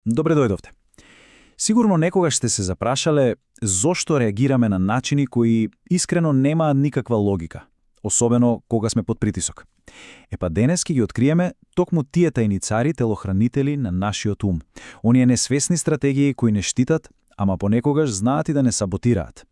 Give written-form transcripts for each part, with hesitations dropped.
Добре дојдовте. Сигурно некогаш сте се запрашале зошто реагираме на начини кои искрено немаат никаква логика, особено кога сме под притисок. Денес ќе ги откриеме токму тие тајницари телохранители на нашиот ум. Оние несвесни стратегии кои не штитат, ама понекогаш знаат и да не саботираат.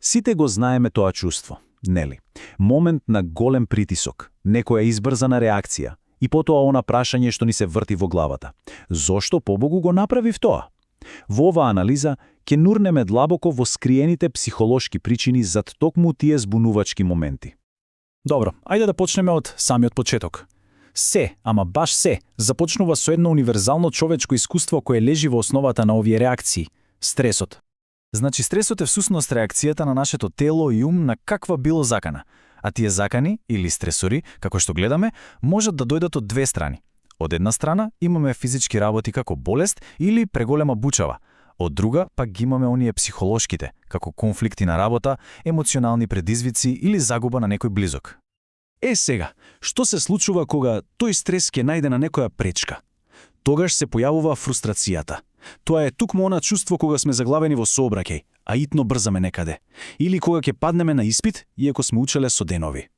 Сите го знаеме тоа чувство, нели? Момент на голем притисок, некоја избрзана реакција и потоа она прашање што ни се врти во главата. Зошто побогу го направив тоа? Во оваа анализа ќе нурнеме длабоко во скриените психолошки причини зад токму тие збунувачки моменти. Добро, ајде да почнеме од самиот почеток. Се, ама баш се, започнува со едно универзално човечко искуство кое лежи во основата на овие реакции – стресот. Значи, стресот е всусност реакцијата на нашето тело и ум на каква било закана. А тие закани, или стресори, како што гледаме, можат да дојдат од две страни. Од една страна имаме физички работи како болест или преголема бучава. Од друга пак ги имаме оние психолошките, како конфликти на работа, емоционални предизвици или загуба на некој близок. Сега, што се случува кога тој стрес ќе најде на некоја пречка? Тогаш се појавува фрустрацијата. Тоа е тукму она чувство кога сме заглавени во сообраќај, а итно брзаме некаде. Или кога ќе паднеме на испит, иако сме учеле со денови.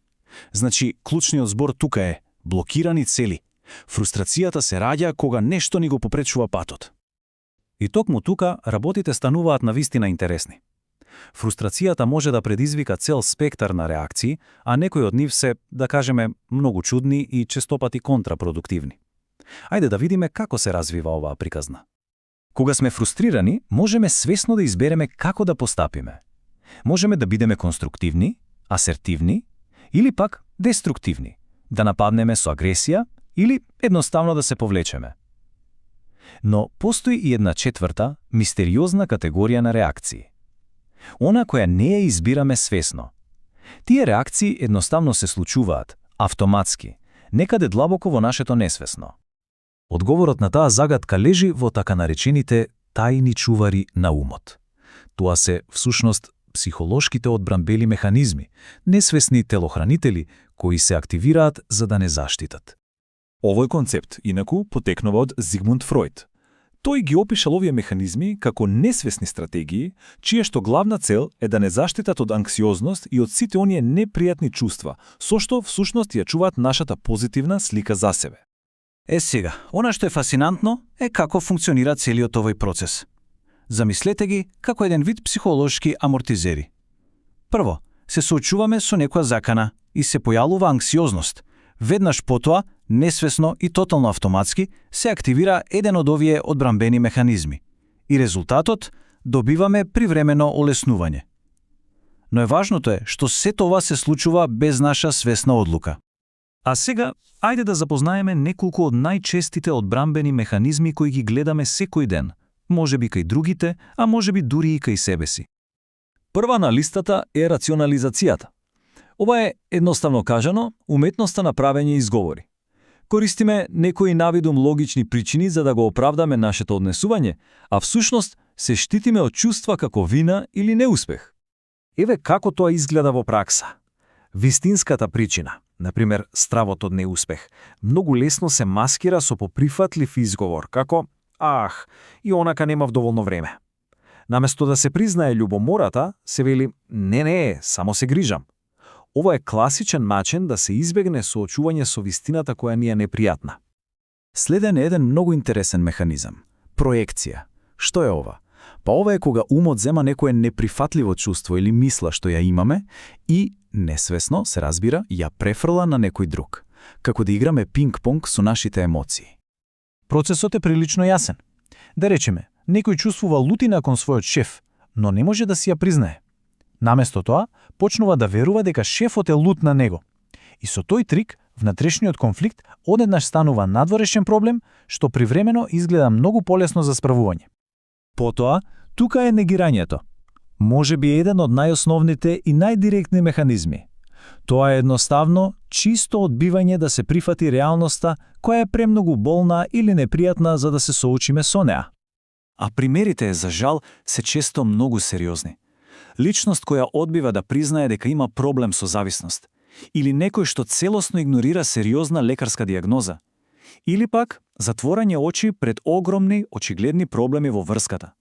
Значи, клучниот збор тука е блокирани цели. Фрустрацијата се раѓа кога нешто ни го попречува патот. И токму тука работите стануваат навистина интересни. Фрустрацијата може да предизвика цел спектар на реакции, а некои од нив се, да кажеме, многу чудни и честопати контрапродуктивни. Ајде да видиме како се развива оваа приказна. Кога сме фрустрирани, можеме свесно да избереме како да постапиме. Можеме да бидеме конструктивни, асертивни или пак деструктивни, да нападнеме со агресија или едноставно да се повлечеме. Но постои и една четврта, мистериозна категорија на реакции. Она која не ја избираме свесно. Тие реакции едноставно се случуваат, автоматски, некаде длабоко во нашето несвесно. Одговорот на таа загадка лежи во така наречените тајни чувари на умот. Тоа се, всушност, психолошките одбранбени механизми, несвесни телохранители кои се активираат за да не заштитат. Овој концепт, инаку, потекнува од Зигмунд Фројд. Тој ги опишал овие механизми како несвесни стратегии, чија што главна цел е да не заштитат од анксиозност и од сите оние непријатни чувства, со што всушност ја чуваат нашата позитивна слика за себе. Сега, она што е фасинантно е како функционира целиот овој процес. Замислете ги како еден вид психолошки амортизери. Прво, се соочуваме со некоја закана и се појавува анксиозност. Веднаш потоа, несвесно и тотално автоматски, се активира еден од овие одбранбени механизми. И резултатот добиваме привремено олеснување. Но важното е што сето ова се случува без наша свесна одлука. А сега, ајде да запознаеме неколку од најчестите одбранбени механизми кои ги гледаме секој ден, можеби кај другите, а можеби дури и кај себе си. Прва на листата е рационализацијата. Ова е, едноставно кажано, уметноста на правење изговори. Користиме некои навидум логични причини за да го оправдаме нашето однесување, а всушност се штитиме од чувства како вина или неуспех. Еве како тоа изгледа во пракса. Вистинската причина, например стравот од неуспех, многу лесно се маскира со поприфатлив изговор, како и онака немав доволно време. Наместо да се признае љубомората, се вели не, само се грижам. Ова е класичен начин да се избегне соочување со вистината која ни е непријатна. Следен е еден многу интересен механизам – проекција. Што е ова? Ова е кога умот зема некое неприфатливо чувство или мисла што ја имаме и, несвесно, се разбира, ја префрла на некој друг, како да играме пинг-понг со нашите емоции. Процесот е прилично јасен. Да речеме, некој чувствува лутина кон својот шеф, но не може да си ја признае. Наместо тоа, почнува да верува дека шефот е лут на него. И со тој трик, внатрешниот конфликт одеднаш станува надворешен проблем, што привремено изгледа многу полесно за справување. Потоа, тука е негирањето. Може би еден од најосновните и најдиректни механизми. Тоа е едноставно, чисто одбивање да се прифати реалноста која е премногу болна или непријатна за да се соочиме со неа. А примерите, за жал, се често многу сериозни. Личност која одбива да признае дека има проблем со зависност, или некој што целосно игнорира сериозна лекарска диагноза, или пак Затворање очи пред огромни, очигледни проблеми во врската.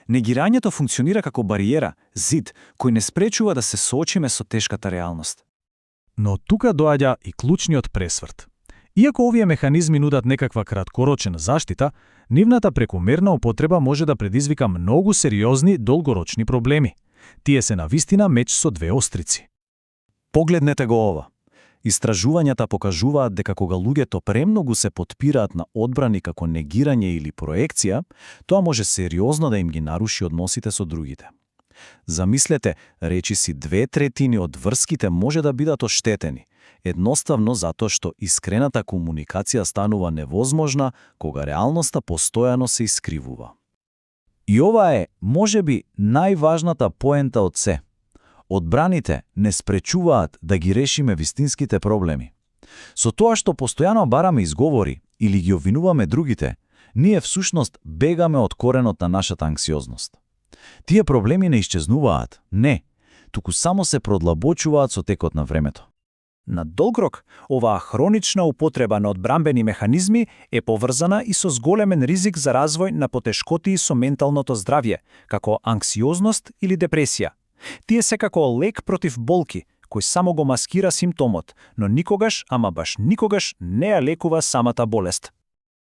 Негирањето функционира како бариера, зид, кој не спречува да се соочиме со тешката реалност. Но тука доаѓа и клучниот пресврт. Иако овие механизми нудат некаква краткорочна заштита, нивната прекомерна употреба може да предизвика многу сериозни долгорочни проблеми. Тие се навистина меч со две острици. Погледнете го ова. Истражувањата покажуваат дека кога луѓето премногу се потпираат на одбрани како негирање или проекција, тоа може сериозно да им ги наруши односите со другите. Замислете, речиси 2/3 од врските може да бидат оштетени, едноставно затоа што искрената комуникација станува невозможна кога реалноста постојано се искривува. И ова е, можеби, најважната поента од се. Одбраните не спречуваат да ги решиме вистинските проблеми. Со тоа што постојано бараме изговори или ги обвинуваме другите, ние всушност бегаме од коренот на нашата анксиозност. Тие проблеми не исчезнуваат, не, туку само се продлабочуваат со текот на времето. На долг рок, оваа хронична употреба на одбрамбени механизми е поврзана и со зголемен ризик за развој на потешкотии со менталното здравје, како анксиозност или депресија. Тие се како лек против болки, кој само го маскира симптомот, но никогаш, ама баш никогаш, не ја лекува самата болест.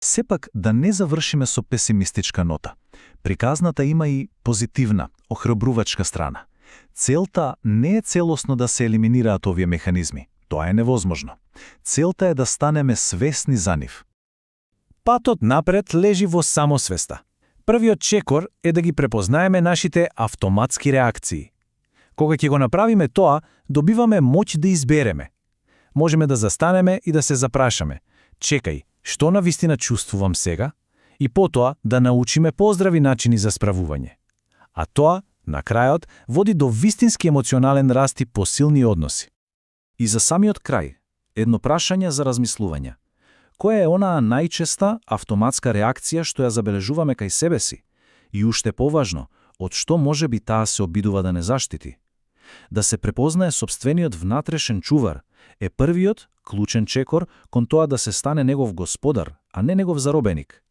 Сепак да не завршиме со песимистичка нота. Приказната има и позитивна, охрабрувачка страна. Целта не е целосно да се елиминираат овие механизми. Тоа е невозможно. Целта е да станеме свесни за нив. Патот напред лежи во самосвеста. Првиот чекор е да ги препознаеме нашите автоматски реакции. Кога ќе го направиме тоа, добиваме моќ да избереме. Можеме да застанеме и да се запрашаме: чекај, што навистина чувствувам сега? И потоа да научиме поздрави начини за справување. А тоа, на крајот, води до вистински емоционален раст и посилни односи. И за самиот крај, едно прашање за размислување. Која е онаа најчеста автоматска реакција што ја забележуваме кај себе си? И уште поважно, од што може би таа се обидува да не заштити? Да се препознае сопствениот внатрешен чувар е првиот клучен чекор кон тоа да се стане негов господар, а не негов заробеник.